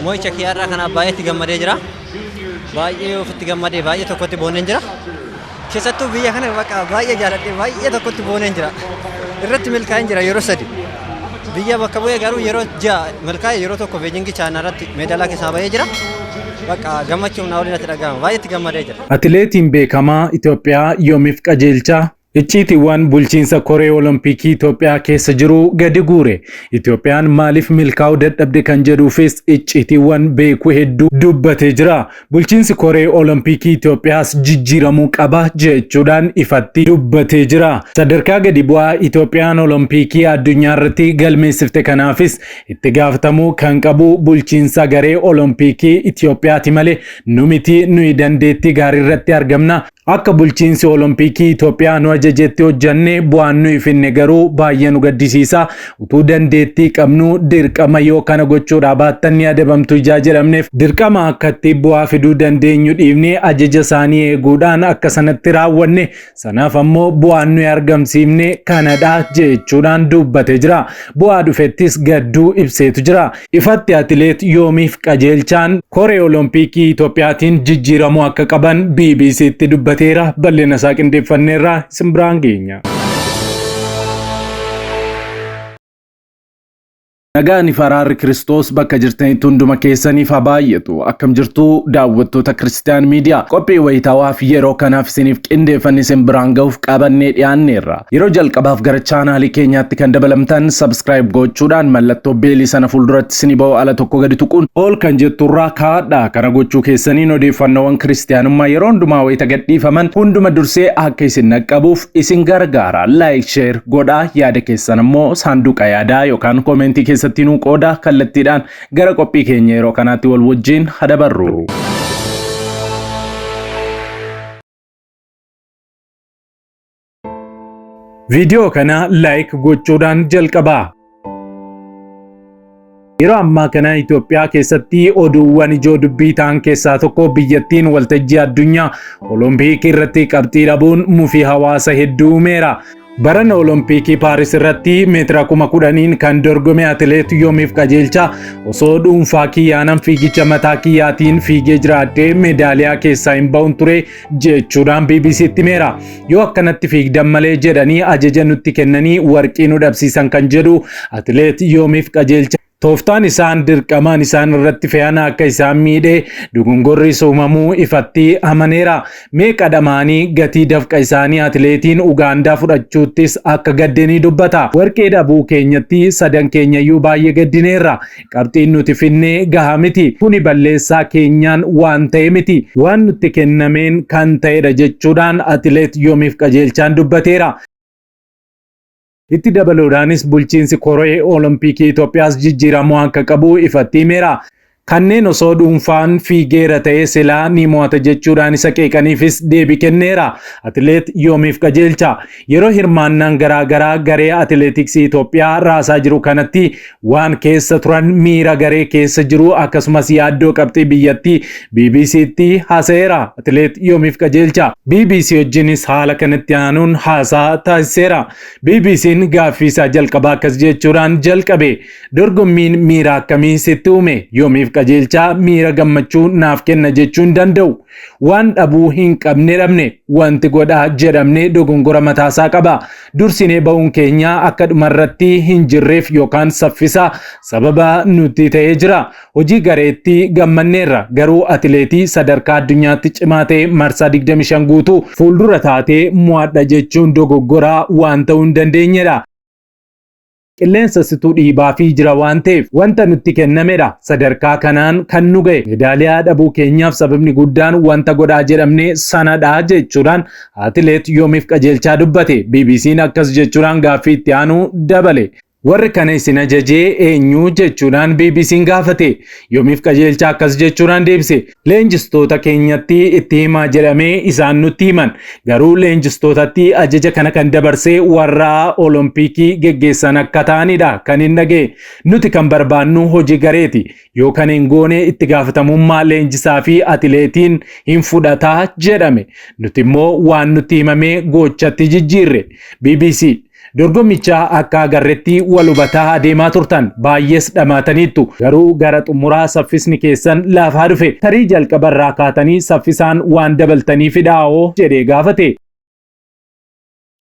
Mo'icha kiyya har'aa kanaaf baay'eetti gammadee jira. Baay'ee ofitti gammadee baay'ee tokkotti booneen jira. Keessattuu biyya kana bakka baay'ee jaaladhee baay'ee tokkotti booneen jira. Irratti milkaa'een jira yeroo sadi. Biyya bakka bu'ee garuu yeroo ja'a milkaa'e yeroo tokko Beejingi Chaayinaa irratti meedaalaa keessaa bahee jira. Bakka gammachuun naa waliin natti dhaga'ama. Baay'eetti gammadee jira. Atileetiin beekamaa Itoophiyaa Yoomiif Qajeelchaa icciitiiwwan bulchiinsa Koree Olompikii Itoophiyaa keessa jiru gadi guure. Itoophiyaan maaliif milkaa'uu dadhabde kan jedhuufis icciitiiwwan beeku hedduu dubbatee jira. Bulchiinsi Koree Olompikii Itoophiyaas jijjiiramuu qaba jechuudhaan ifatti dubbatee jira. Sadarkaa gadi bu'aa Itoophiyaan Olompikii addunyaa irratti galmeessifte kanaafis itti gaafatamuu kan qabu bulchiinsa garee Olompikii Itoophiyaati malee nu miti, nuyi dandeettii gaarii irratti argamna. Akka bulchiinsi Olompikii Itoophiyaa nu ajajetti hojjanne, bu'aan nuyi finne garuu baay'ee nu gaddisiisa. Utuu dandeettii qabnu dirqama yoo kana gochuudhaa baattan ni adabamtu ijaa jedhamneef dirqama akkatti bu'aa fiduu dandeenyu dhiifnee ajaja isaanii eeguudhaan akka sanatti raawwanne, sanaaf ammoo bu'aan nuyi argamsiifne kanadha jechuudhaan dubbatee jira. Bu'aa dhufettis gadduu ibseetu jira. Ifatti atileet Yoomiif Qajeelchaan Koree Olompikii Itoophiyaatiin jijjiiramuu akka qaban BBCtti dubbateera. Bal'ina isaa qindeeffanneerra, isin biraan geenya. Nagaan fi araarri Kiristoos bakka jirtanitti hunduma keessaniif haa baay'atu. Akkam jirtu daawwattoota Kiristiyaan Miidiyaa? Qophii wayitaawaa fi yeroo kanaaf isiniif qindeeffanne isin biraan gahuuf qabannee dhiyaanneerra. Yeroo jalqabaaf gara chaanaalii keenyaatti kan dabalamtan subscribe gochuudhaan mallattoo beelii sana fuulduratti isinii ba'u ala tokko gadi tuquun ol kan jetturraa kaa'adha. Kana gochuu keessaniin odeeffannoowwan kiristiyaanummaa yeroo hundumaa wayita gadhiifaman hunduma dursee akka isin dhaqqabuuf isin gargaara. Like, share godhaa, yaada keessan immoo saanduqa yaadaa yookaan koomentii keessatti nuu qooda. Kallattiidhaan gara qophii keenya yeroo kanaatti wal wajjin hadabarru. Viidiyoo kana like gochuudhaan jalqabaa. Yeroo ammaa kana Itoophiyaa keessatti oduuwwan ijoo dubbii ta'an keessaa tokko biyyattiin waltajjii addunyaa Olompikii irratti qabxii dhabuun mufii hawaasa hedduu uumeera. Barana Olompikii Paaris irratti meetira 10,000n kan dorgome atileet Yoomiif Qajeelchaa osoo dhuunfaa kiyyaanan fiigicha mataa kiyyaatiin fiigee jiraadhee meedaaliyaa keessaa hin ba'uun ture jechuudhaan BBCtti himeera. Yoo akkanatti fiigdan malee jedhanii ajaja nutti kennanii warqii nu dhabsiisan kan jedhu atileet Yoomiif Qajeelchaa, tooftaan isaan dirqamaan isaan irratti fe'an akka isaan miidhe, dogongorri uumamuu ifatti amaneera. Meeqa dhama'anii gatii dafqa isaanii atileetiin Ugaandaa fudhachuuttis akka gadde ni dubbata. Warqee dhabuu keenyatti sadan keenyayyuu baay'ee gaddineerra. Qabxiin nuti finne gahaa miti. Kuni balleessaa keenyaan waan ta'e miti. Waan nutti kennameen kan ta'edha jechuudhaan atileet Yoomiif Qajeelchaan dubbateera. Itti dabaluudhaanis bulchiinsi Koree Olompikii Itoophiyaas jijjiiramuu akka qabu ifatti himeera. Kanneen osoo dhuunfaan fiigeera ta'ee silaa ni mo'ata jechuudhaan isa qeeqaniifis deebii kenneera. Atileet Yoomiif Qajeelcha yeroo hirmaannaan garaa garaa garee atileetiksii Itoophiyaa raasaa jiru kanatti waan keessa turan, miira garee keessa jiru akkasumas yaaddoo qabxii biyyattii BBCtti haasa'eera. Atileet Yoomiif Qajeelcha BBC wajjinis haala kanatti aanuun haasaa taasiseera. BBC'n gaaffii isaa jalqabaa akkas jechuudhaan jalqabe. Dorgommiin miira akkamii sitti uume? Yoomiif Qajeelchaa miira gammachuu naaf kenna jechuu hin danda'u. Waan dhabuu hin qabne dhabne. Wanti godhaa jedhamne dogongora mataasaa qaba. Dursinee ba'uun keenya akka dhumarratti hin jirreef yookaan saffisa sababa nutti ta'ee jira. Hojii gareetti gammanneerra. Garuu atileetii sadarkaa addunyaatti cimaa ta'e marsaa 25 guutuu fuuldura taatee mo'adha jechuun dogoggoraa waan ta'uu hin dandeenyedha. Qilleensa situu dhiibaa fi jira waan ta'eef wanta nutti kennamedha. Sadarkaa kanaan kan nu ga'e. Meedaaliyaa dhabuu keenyaaf sababni guddaan wanta godhaa jedhamne sanadha jechuudhaan atileet Yoomiif Qajeelchaa dubbate. BBC'n akkas jechuudhaan gaaffii itti aanu dabale. Warri kana isin ajajee eenyu jechuudhaan BBC'n gaafate. Yoomiif Qajeelchaa akkas jechuudhaan deebise. Leenjistoota keenyatti itti himaa jedhamee isaan nutti himan. Garuu leenjistootatti ajaja kana kan dabarsee warra Olompikii geggeessan akka ta'anidha kan hin dhaga'e. Nuti kan barbaannu hojii gareeti. Yoo kan hin goone itti gaafatamummaa leenjisaa fi atileetiin hin fudhataa jedhame. Nuti immoo waan nutti himamee gochatti jijjiirre. BBC. Dorgommicha akka agarretti wal hubataa adeemaa turtan, baay'ees dhamaataniittu. Garuu gara xumuraa saffisni keessan laafaa dhufe. Tarii jalqabarraa kaatanii saffisaan waan dabaltaniifidhaa'oo jedhee gaafate.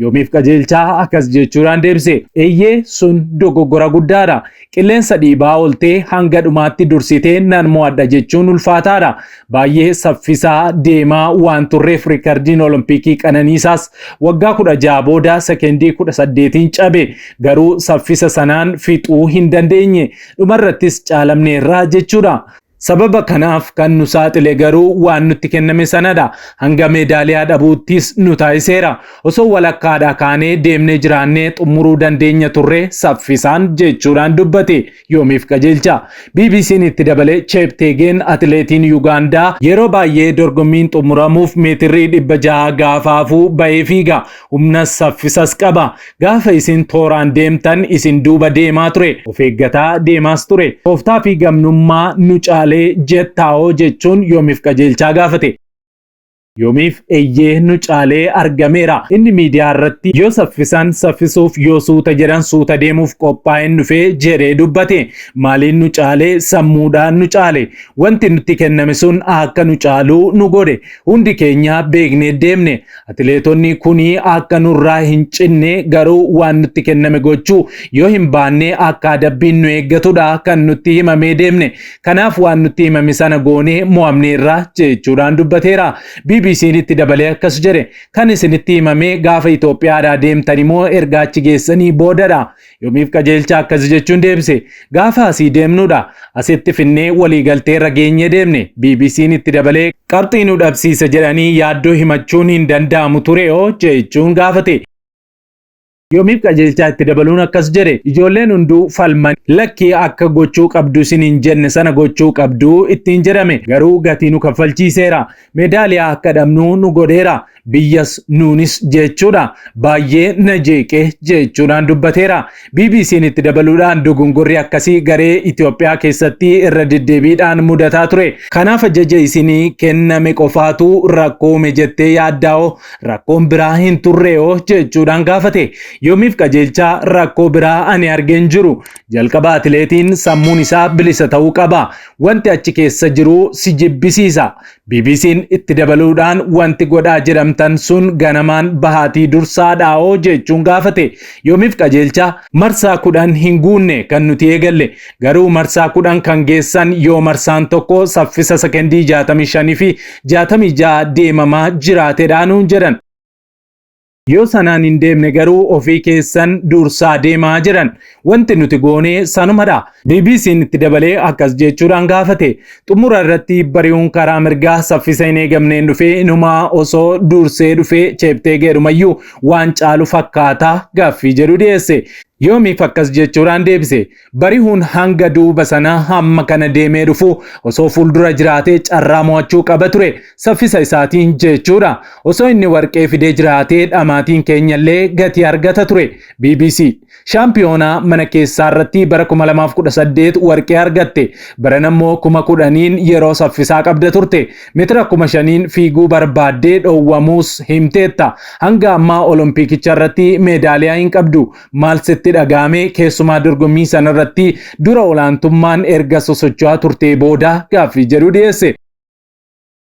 Yoomiif Qajeelchaa akkas jechuudhaan deebise. Eeyyee, sun dogoggora guddaadha. Qilleensa dhiibaa ooltee hanga dhumaatti dursitee nan mo'adha jechuun ulfaataadha. Baay'ee saffisaa deemaa waan turreef riikardiin Olompikii Qananiisaas waggaa 16 booda sekendii 18n cabe. Garuu saffisa sanaan fixuu hin dandeenye. Dhumarrattis caalamneerra jechuudha. Sababa kanaaf kan nu saaxile garuu waan nutti kenname sanadha. Hanga meedaaliyaa dhabuuttis nu taasiseera. Osoo walakkaadhaa kaanee deemnee jiraannee xumuruu dandeenya turre saffisaan jechuudhaan dubbate Yoomiif Qajeelchaa. BBC'n itti dabalee Cheepteegeen atileetiin Yugaandaa yeroo baay'ee dorgommiin xumuramuuf meetirri 600 gaafa hafu bahee fiiga. Humnas saffisas qaba. Gaafa isin tooraan deemtan isin duuba deemaa ture. Of eeggataa deemaas ture. Tooftaa fi gamnummaa nu caalee jettaa'oo jechuun Yoomiif Qajeelchaa gaafate. Yoomiif eeyyee, nu caalee argameera. Inni miidiyaa irratti yoo saffisan saffisuuf, yoo suuta jedhan suuta deemuuf qophaa'een dhufee jedhee dubbate. Maaliin nu caalee? Sammuudhaan nu caale. Wanti nutti kenname sun akka nu caaluu nu godhe. Hundi keenya beeknee deemne. Atileetonni kuni akka nurraa hin cinne, garuu waan nutti kenname gochuu yoo hin baanne akka adabbiin nu eeggatudha kan nutti himamee deemne. Kanaaf waan nutti himame sana goonee mo'amneerra jechuudhaan dubbateera. BBC'n itti dabalee akkas jedhe. Kan isinitti himame gaafa Itoophiyaadhaa deemtan immoo erga achi geessanii boodadha? Yoomiif Qajeelchaa akkas jechuun deebise. Gaafa asii deemnudha. Asitti finnee waliigalteerra geenyee deemne. BBC'n itti dabalee qabxii nu dhabsiisa jedhanii yaaddoo himachuun hin danda'amu ture hoo jechuun gaafate. Yoomiif Qajeelchaa itti dabaluun akkas jedhe. Ijoolleen hunduu falman, lakkii, akka gochuu qabdu isin hin jenne, sana gochuu qabdu ittiin jedhame. Garuu gatii nu kaffalchiiseera. Meedaaliyaa akka dhabnu nu godheera. Biyyas nuunis jechuudha. Baay'ee na jeeqe jechuudhaan dubbateera. BBC'n itti dabaluudhaan dogongorri akkasii garee Itoophiyaa keessatti irra deddeebiidhaan mudataa ture. Kanaaf ajaja isinii kenname qofaatu rakkoo uume jettee yaaddaa'oo, rakkoon biraa hin turree'oo jechuudhaan gaafate. Yoomiif Qajeelchaa rakkoo biraa ani argeen jiru. Jalqaba atileetiin sammuun isaa bilisa ta'uu qaba. Wanti achi keessa jiru si jibbisiisa. BBC'n itti dabaluudhaan wanti godhaa jedhamtan sun ganamaan bahaatii dursaadhaa'oo jechuun gaafate. Yoomiif Qajeelchaa marsaa 10 hin guunne kan nuti eegalle. Garuu marsaa 10 kan geessan yoo marsaan tokko saffisa sekendii 65 fi 66 deemamaa jiraatedha nuun jedhan. Yoo sanaan hin deemne garuu ofii keessan dursaa deemaa jedhan. Wanti nuti goone sanumadha. BBC'n itti dabalee akkas jechuudhaan gaafate. Xumura irratti Bari'uun karaa mirgaa saffisa hin eegamneen dhufee inumaa osoo dursee dhufee Cheepteegeedhumayyuu waan caalu fakkaata gaaffii jedhu dhiyeesse. Yoomiif akkas jechuudhaan deebise. Barihuun hanga duuba sana hamma kana deemee dhufu osoo fuuldura jiraatee carraa mo'achuu qaba ture. Saffisa isaatiin jechuudha. Osoo inni warqee fidee jiraatee dhamaatiin keenyallee gatii argata ture. BBC. Shaampiyoonaa mana keessaa irratti bara 2018 warqee argatte. Barana immoo 10,000n yeroo saffisaa qabda turte. Meetira 5,000n fiiguu barbaaddee dhoowwamuus himteetta. Hanga ammaa Olompiikicha irratti meedaaliyaa hin qabdu. Maal sitti dhaga'ame, keessumaa dorgommii sanarratti dura olaantummaan erga sosocho'aa turtee booda gaaffii jedhu dhiyeesse.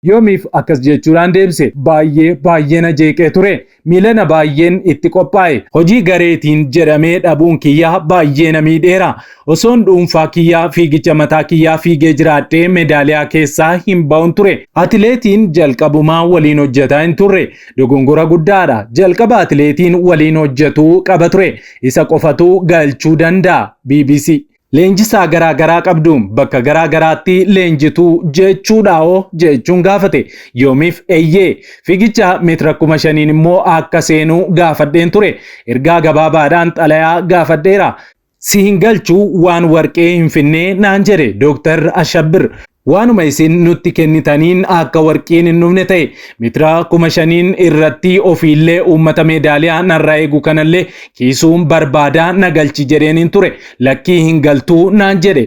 Yoomiif akkas jechuudhaan deebise. Baay'ee baay'ee na jeeqee ture. Miilana baay'een itti qophaa'e. Hojii gareetiin jedhamee dhabuun kiyya baay'ee na miidheera. Osoon dhuunfaa kiyyaa fiigicha mataa kiyyaa fiigee jiraadhee meedaaliyaa keessaa hin ba'un ture. Atileetiin jalqabumaa waliin hojjetaa hin turre. Dogongora guddaadha. Jalqaba atileetiin waliin hojjetuu qaba ture. Isa qofatu galchuu danda'a. BBC. Leenjisaa garaa garaa qabdu, bakka garaa garaatti leenjituu jechuudhaa'oo jechuun gaafate. Yoomiif eeyyee. Fiigicha meetira 5,000n immoo akka seenuu gaafadheen ture. Ergaa gabaabaadhaan xalayaa gaafadheera. Si hin galchu, waan warqee hin finnee naan jedhe Dooktar Ashabbir. Waanuma isin nutti kennitaniin akka warqiin hin dhufne ta'e. Meetira 5,000n irratti ofiillee uummata meedaaliyaa narraa eegu kanallee kiisuun barbaadaa, na galchi jedheen hin ture. Lakkii, hin galtuu naan jedhe.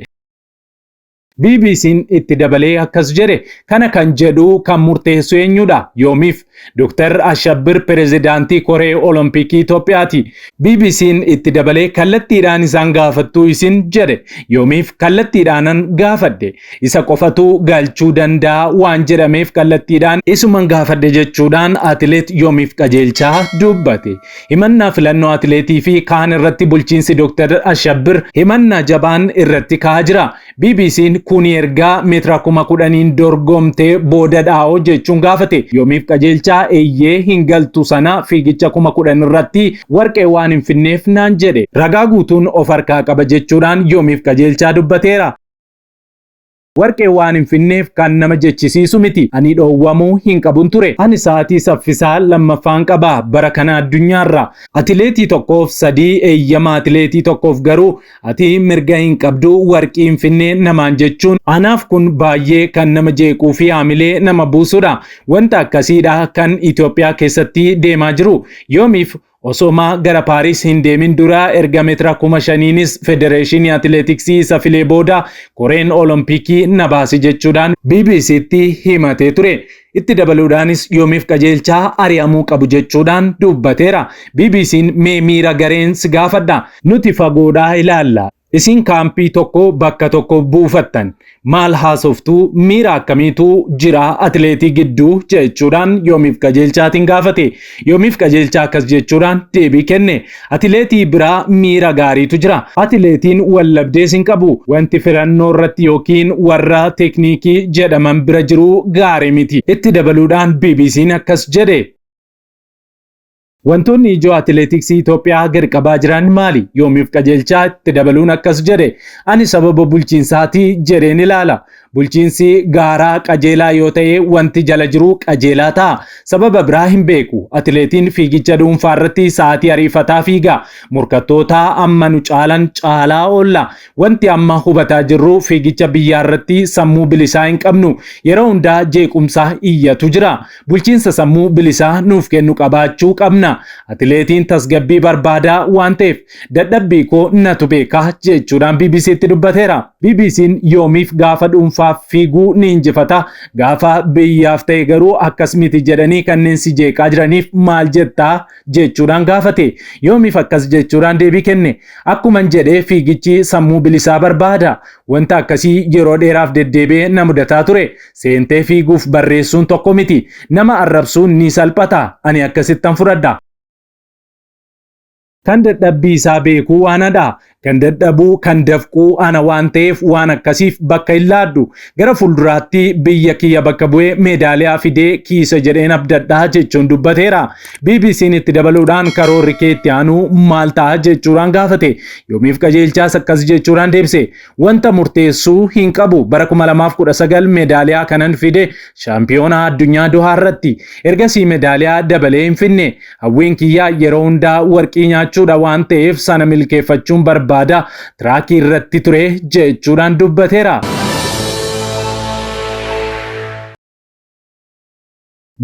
BBC'n itti dabalee akkas jedhe, kana kan jedhu kan murteessu eenyudha? Yoomiif? Dr. Ashabbir pirezidaantii Koree Olompikii Itoophiyaati. BBC'n itti dabalee kallattiidhaan isaan gaafattuu isin jedhe. Yoomiif kallattiidhaanan gaafadhe. Isa qofatu galchuu danda'a waan jedhameef kallattiidhaan isuman gaafadhe jechuudhaan atileet Yoomiif Qajeelchaa dubbate. Himannaa filannoo atileetii fi kaan irratti bulchiinsi Dr. Ashabbir himannaa jabaan irratti ka'aa jira. BBC'n kuni ergaa meetira 10,000n dorgomtee booda dhaa'oo jechuun gaafate. Yoomiif Qajeelchaa eeyyee hin galtu sana fiigicha 10,000 irratti warqee waan hin finneef naan jedhe. Ragaa guutuun of harkaa qaba jechuudhaan Yoomiif Qajeelchaa dubbateera. Warqee waan hin finneef kan nama jechisiisu miti. Ani dhoowwamuu hin qabun ture. Ani sa'aatii saffisaa lammaffaan qaba bara kana addunyaarra. Atileetii tokkoof sadii eeyyama atileetii tokkoof garuu ati mirga hin qabdu warqii hin finne namaan jechuun anaaf kun baay'ee kan nama jeequu fi haamilee nama buusudha. Wanta akkasiidha kan Itoophiyaa keessatti deemaa jiru. Yoomiif Osooma gara Paaris hin deemin dura erga meetira 5,000nis Federeeshinii Atileetiksii isa filee booda koreen Olompikii na baasi jechuudhaan BBCtti himatee ture. Itti dabaluudhaanis Yoomiif Qajeelchaa ari'amuu qabu jechuudhaan dubbateera. BBCn mee miira gareen si gaafadha. Nuti fagoodhaa ilaalla. Isin kaampii tokko bakka tokko buufattan. Maal haasoftu? Miira akkamiitu jira atileetii gidduu jechuudhaan Yoomiif Qajeelchaatiin gaafate. Yoomiif Qajeelchaa akkas jechuudhaan deebii kenne. Atileetii biraa miira gaariitu jira. Atileetiin wallabdees hin qabu. Wanti filannoo irratti yookiin warra teekniikii jedhaman bira jiru gaarii miti. Itti dabaluudhaan BBC'n akkas jedhe. Wantoonni ijoo atileetiksii Itoophiyaa gad qabaa jiran maali? Yoomiif Qajeelchaa itti dabaluun akkas jedhe. Ani sababa bulchiinsaati jedheen ilaala. Bulchiinsi gaaraa qajeelaa yoo ta'e wanti jala jiru qajeelaa ta'a. Sababa biraa hin beeku. Atileetiin fiigicha dhuunfaa irratti sa'aatii ariifataa fiiga. Morkattoota amma nu caalan caalaa oolla. Wanti amma hubataa jirru fiigicha biyyaa irratti sammuu bilisaa hin qabnu. Yeroo hundaa jeequmsa iyyatu jira. Bulchiinsa sammuu bilisaa nuuf kennu qabaachuu qabna. Atileetiin tasgabbii barbaada waan ta'eef dadhabbii koo natu beeka jechuudhaan BBCtti dubbateera. BBC'n Yoomiif gaafa dhuunfaaf fiiguu ni injifata, gaafa biyyaaf ta'e garuu akkas miti jedhanii kanneen si jeeqaa jiraniif maal jetta jechuudhaan gaafate. Yoomiif akkas jechuudhaan deebii kenne. Akkuman jedhe fiigichi sammuu bilisaa barbaada. Wanta akkasii yeroo dheeraaf deddeebi'ee na mudataa ture. Seentee fiiguuf barreessuun tokko miti. Nama arrabsuun ni salphata. Ani akkasittan fudhadha. Kan dadhabbii isaa beeku anadha. Kan dadhabu, kan dafqu ana waan ta'eef waan akkasiif bakka hin laadhu. Gara fuulduraatti biyya kiyya bakka bu'ee meedaaliyaa fidee kiisa jedheen abdadha jechuun dubbateera. BBC'n itti dabaluudhaan karoorri kee itti aanu maal ta'a jechuudhaan gaafate. Yoomiif Qajeelchaas akkas jechuudhaan deebise. Wanta murteessuu hin qabu. Bara 2019 meedaaliyaa kanan fide shaampiyoonaa addunyaa Dohaa irratti. Ergasii meedaaliyaa dabalee hin finne. Hawwiin kiyya yeroo hundaa warqii nyaachuudha waan ta'eef sana milkeeffachuun barbaada. Tiraakii irratti ture jechuudhaan dubbateera.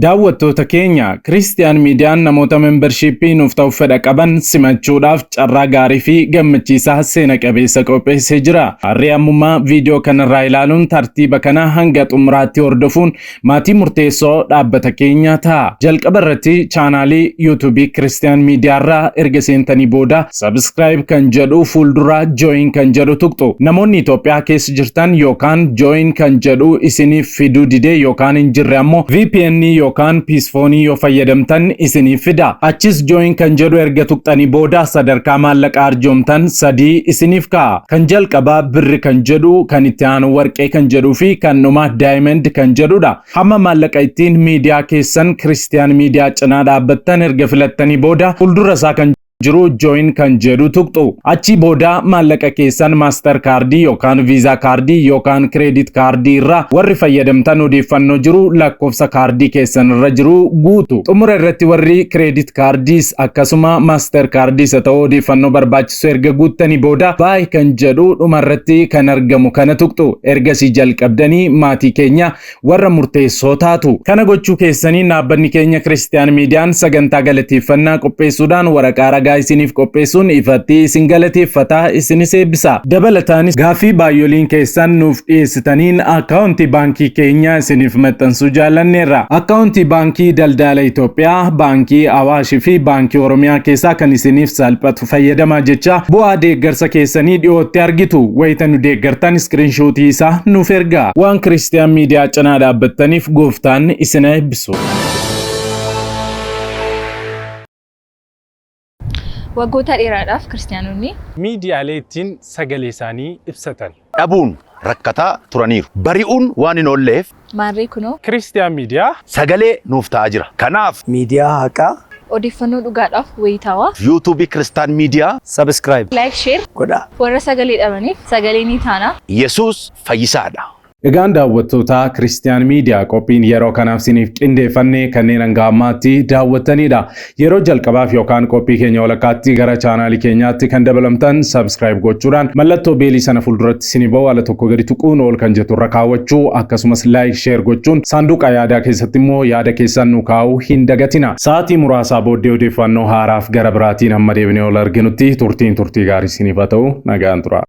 Daawwattoota keenya, Kiristiyaan Miidiyaan namoota membershiippii nuuf ta'uuf fedha qaban simachuudhaaf carraa gaarii fi gammachiisaa seena qabeessa qopheessee jira. Harree ammummaa viidiyoo kanarraa ilaaluun tartiiba kana hanga xumuraatti hordofuun maatii murteessoo dhaabbata keenyaa ta'a. Jalqaba irratti chaanaalii yuutuubii Kiristiyaan Miidiyaarraa erga seentanii booda subscribe kan jedhu fuuldura join kan jedhu tuqxu. Namoonni Itoophiyaa keessa jirtan yookaan join kan jedhu isiniif fiduu didee yookaan hin jirre ammoo VPN yookaan Psiphon yoo fayyadamtan isiniif fida. Achis join kan jedhu erga tuqxanii booda sadarkaa maallaqa arjoomtan sadii isiniif ka'a. Kan jalqabaa birri kan jedhu, kan itti aanu warqee kan jedhuu fi kan dhumaa diamond kan jedhudha. Hamma maallaqa ittiin miidiyaa keessan Kiristiyaan Miidiyaa cinaa dhaabbattan erga filattanii booda fuuldura isaa kan jiru join kan jedhu tuqxu. Achii booda maallaqa keessan Master kaardii yookaan Visa kaardii yookaan credit kaardii irraa warri fayyadamtan odeeffannoo jiru lakkoofsa kaardii keessan irra jiru guutu. Xumura irratti warri credit kaardiis akkasuma Master kaardiis haa ta'u odeeffannoo barbaachisu erga guuttanii booda buy kan jedhu dhuma irratti kan argamu kana tuqxu. Ergasii jalqabdanii maatii keenya warra murteessoo taatu. Kana gochuu keessanii dhaabbanni keenya Kiristiyaan Miidiyaan sagantaa galateeffannaa qopheessuudhaan waraqaa ragaa miidhagaa isiniif qopheessuun ifatti isin galateeffata, isinis eebbisa. Dabalataanis gaaffii baay'oliin keessan nuuf dhiyeessitaniin akkaawuntii baankii keenya isiniif maxxansuu jaallanneerra. Akkaawuntii Baankii Daldala Itoophiyaa, Baankii Awaash fi Baankii Oromiyaa keessaa kan isiniif salphatu fayyadamaa jecha bu'aa deeggarsa keessanii dhiyootti argitu. Wayita nu deeggartan iskiriinshootii isaa nuuf ergaa. Waan Kiristiyaan Miidiyaa cinaa dhaabbattaniif gooftaan isin haa eebbisu. Waggoota dheeraadhaaf Kiristiyaanonni. Miidiyaalee ittiin sagalee isaanii ibsatan. Dhabuun rakkataa turaniiru. Bari'uun waan hin oolleef. Maarree kunoo. Kiristiyaan Miidiyaa. Sagalee nuuf ta'aa jira. Kanaaf. Miidiyaa haqaa. Odeeffannoo dhugaadhaaf wayitaawaa. Yuutuubii Kiristaan Miidiyaa. Subscribe. Like, share. Godhaa. Warra sagalee dhabaniif sagalee ni taana. Yesuus fayyisaadha. Egaan daawwattoota Kiristiyaan Miidiyaa, qophiin yeroo kanaaf isiniif qindeeffanne kanneen hanga ammaatti daawwattanidha. Yeroo jalqabaaf yookaan qophii keenya walakkaatti gara chaanaalii keenyaatti kan dabalamtan subscribe gochuudhaan mallattoo beelii sana fuulduratti isinii ba'u ala tokko gadi tuquun ol kan jettu irra kaawwachuu, akkasumas like, share gochuun saanduqa yaadaa keessatti immoo yaada keessan nu kaa'uu hin dagatina. Sa'aatii muraasaa booddee odeeffannoo haaraaf gara biraatiin hamma deebinee ol arginutti turtiin turtii gaarii isiniif haa ta'u, nagaan tura.